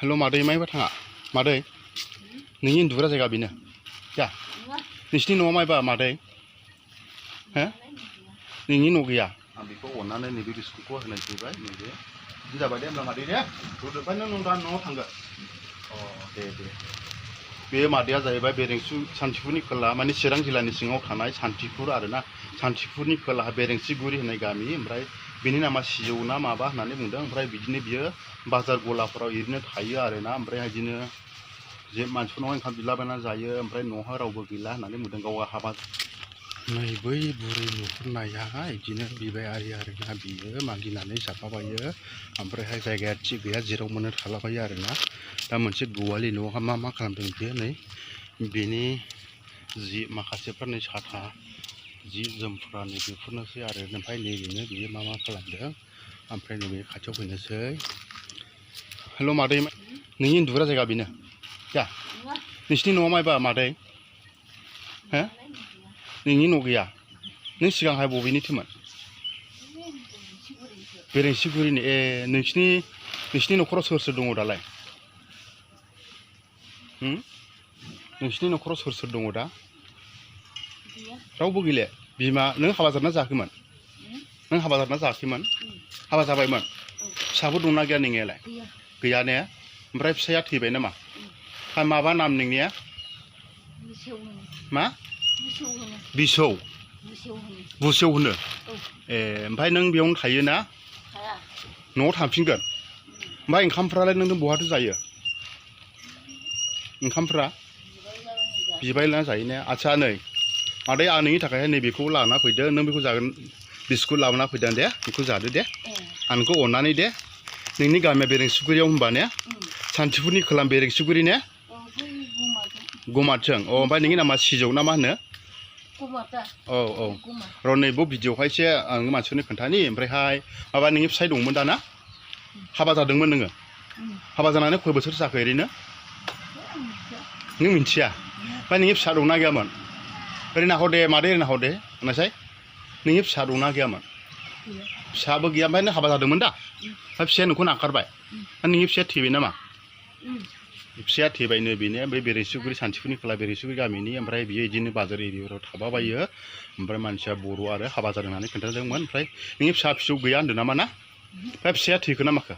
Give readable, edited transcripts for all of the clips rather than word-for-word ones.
हेल' मादै मायबा थाङा मादै नोंनि उन्दुग्रा जायगा बेनो जा नोंसिनि न'आव मायबा मादै हो नोंनि न' गैया आं बेखौ अननानै नैबे बिस्कुटखौ होनाय फैबाय नैबे बिदि जाबाय दे होमब्ला मादै दे रुदोबबाय नों दा न'आव थांगोन दे बे मादैया जाहैबाय बेरेंसि सान्थिफुरनि खोला माने चिरां जिल्लानि सिङाव थानाय सान्थिफुर आरोना सान्थिफुरनि खोलाहा बेरेंसिगुरि होननाय गामि ओमफ्राय बिनि नामा सिजौ ना माबा होननानै बुंदों ओमफ्राय बिदिनो बियो बाजार गलाफोराव ओरैनो थायो आरोना ओमफ्राय बिदिनो जे मानसिफोरनाव ओंखाम बिलाबायना जायो ओमफ्राय न'हा रावबो गैला होननानै बुंदों गावहा हाबा नै बै बुरै नुहुरनाया बिदिनो बिबाय आरोना बियो मागिनानै जाफाबायो ओमफ्रायहाय जायगाया थिग गैया जेराव मोननो थालाबायो आरोना दा मोनसे गवालि न'आवहा मा खालामदों बियो नै बिनि जि माखासेफ्रा नै साथा जि जोमफ्रा नै बेफोरनोसै आरो ओमफ्राय नैबेनो बियो मा खालामदों ओमफ्राय नैबे खाथियाव फैनोसै हेल' मादै नोंनि उन्दुग्रा जायगा बेनो जा नोंसिनि न'आव मायबा मादै हो नोंनि न' गैया नों सिगांहाय बबेनिथोमोन बेरेंसिगुरिनि नोंसिनि न'खराव सोर दङ दालाय नोंसिनि न'खराव सोर दङ दा रावबो गैले बिमा नों हाबा जाना जायाखैमोन नों हाबा जाना जायाखैमोन हाबा जाबायमोन फिसाबो दंना गैया नोंनियालाय गैया ने ओमफ्राय फिसाया थैबाय नामा माबा नाम नोंनिया मा बिसौ बुसेव होनो ओमफ्राय नों बेयावनो थायो ना न'आव थांफिनगोन ओमफ्राय ओंखामफ्रालाय नों बहाथो जायो ओंखामफ्रा बिबायना जायो ने आच्छा नै मादै आं नोंनि थाखाय नैबेखौ लाना फैदों नों बेखौ जागोन बिस्कुट लाबोना फैदों दे बेखौ जादो दे आं नोंखौ अननानै दे नोंनि गामिया बेरेंसिगुरियाव होनबा ने सान्थिफुरनि खोला बेरेंसिगुरि ने गमाथों ओमफ्राय नोंनि नामा सिजौ ना मा होनो र' नैबे भिडिअ'हायसो आं मानसिफोरनो खोन्थानि ओमफ्रायहाय माबा नोंनि फिसाय दंमोन दाना हाबा जादोंमोन नोङो हाबा जानानै खय बोसोर जाखो ओरैनो नों मिन्थिया ओमफ्राय नोंनि फिसा दंना गैयामोन ओरैनो नाहर दे मादै ओरैनो नाहर दे होननायसाय नोंनि फिसा दंना गैयामोन फिसाबो गैया ओमफ्राय नों हाबा जादोंमोन दा ओमफ्राय फिसाया नोंखौ नागारबाय नोंनि फिसाया थैबाय नामा फिसाया थैबायनो बेनो बे बेरेंसिगुरि सान्थिफुरनि खोला बेरेंसिगुरि गामिनि ओमफ्राय बियो बिदिनो बाजार एरियाफोराव थाबाबायो ओमफ्राय मानसिया बर' आरो हाबा जादों होननानै खोन्थादोंमोन ओमफ्राय नोंनि फिसा फिसौ गैया होन्दों नामा ना ओमफ्राय फिसाया थैखो ना माखो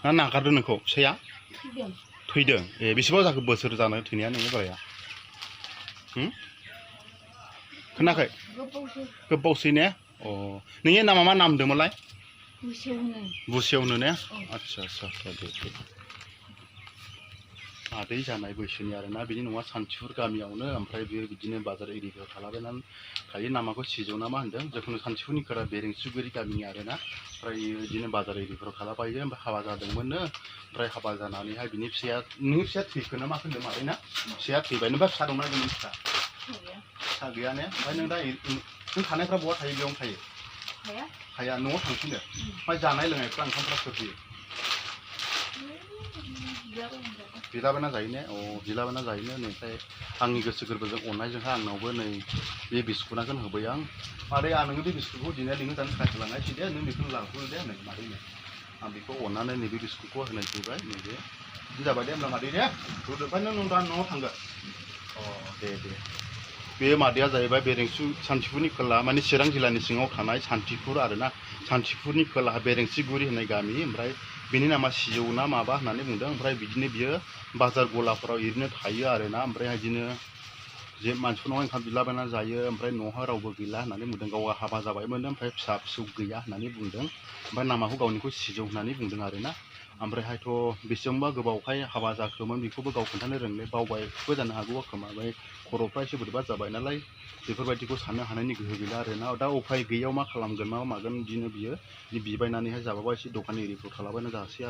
ना नागारदों नोंखौ फिसाया थैदों बेसेबां जाखो बोसोर जानो थैनाया नोंनि बोराया खोनाखै गोबावसै ने नोंनि नामा मा नाम होनदोंमोनलाय बुसेव होनो ने आच्छा दे आदै जानाय बैसोनि आरोना बिनि न'आ सान्थिफुर गामियावनो ओमफ्राय बियो बिदिनो बाजार एरियायाव थालाबायनानै थायो नामाखौ सिजौ ना मा होनदों जिखुनु सान्थिफुरनि खोला बेरेंसिगुरि गामिनि आरोना ओमफ्राय बिदिनो बाजार एरियाफोराव थालाबायो ओमफ्राय हाबा जादोंमोननो ओमफ्राय हाबा जानानैहाय बिनि फिसाया नोंनि फिसाया थैखो ना मा होनदों मादै ना फिसाया थैबाय नोंबा फिसा दंना गैया फिसा गैया ने ओमफ्राय नों दा नों थानायफ्रा बहा थायो बेयावनो थायो हाया न'आव थांफिनो ओमफ्राय जानाय लोंनायफ्रा ओंखामफ्रा सोर होयो बिलाबायना जायो ने बिलाबायना जायो ने ओमफ्राय आंनि गोसो गोरबोजों अननायजोंहाय आंनावबो नै बे बिस्कुटखौनो होबाय आं मादै आं नोङो बे बिस्कुटखौ दिनै नोङो जानो थाखाय होलांनायसै दे नों बेखौनो लांथ'दो दे नै मादैनो आं बेखौ अननानै नैबे बिस्कुटखौ होनाय फैबाय नैबे बिदि जाबाय दे होमब्ला मादै दे रुदोबबाय नों दा न'आव थांगोन दे बे मादैया जाहैबाय बेरेंसि सान्थिफुरनि खोला माने चिरां जिल्लानि सिङाव थानाय सान्थिफुर आरोना सान्थिफुरनि खोलाहा बेरेंसिगुरि होननाय गामि ओमफ्राय बिनि नामा सिजौ ना माबा होननानै बुंदों ओमफ्राय बिदिनो बियो बाजार गलाफोराव ओरैनो थायो आरोना ओमफ्राय बिदिनो जे मानसिफोरनाव ओंखाम बिलाबायना जायो ओमफ्राय न'हा रावबो गैला होननानै बुंदों गावहा हाबा जाबायमोन ओमफ्राय फिसा फिसौ गैया होननानै बुंदों ओमफ्राय नामाखौ गावनिखौ सिजौ होननानै बुंदों आरोना ओमफ्रायहायथ' बेसेबांबा गोबावहाय हाबा जाखोमोन बेखौबो गाव खोन्थानो रोंले बावबायबो जानो हागौ खोमा ओमफ्राय खर'फ्रा एसे बोरैबा जाबाय नालाय बेफोरबायदिखौ साननो हानायनि गोहो गैला आरोना दा उफाय गैयैयाव मा खालामगोन मा मागोन बिदिनो बियो बिबायनानैहाय जाबाबा एसे दखान एरियाफ्राव थालाबायना जासै आरो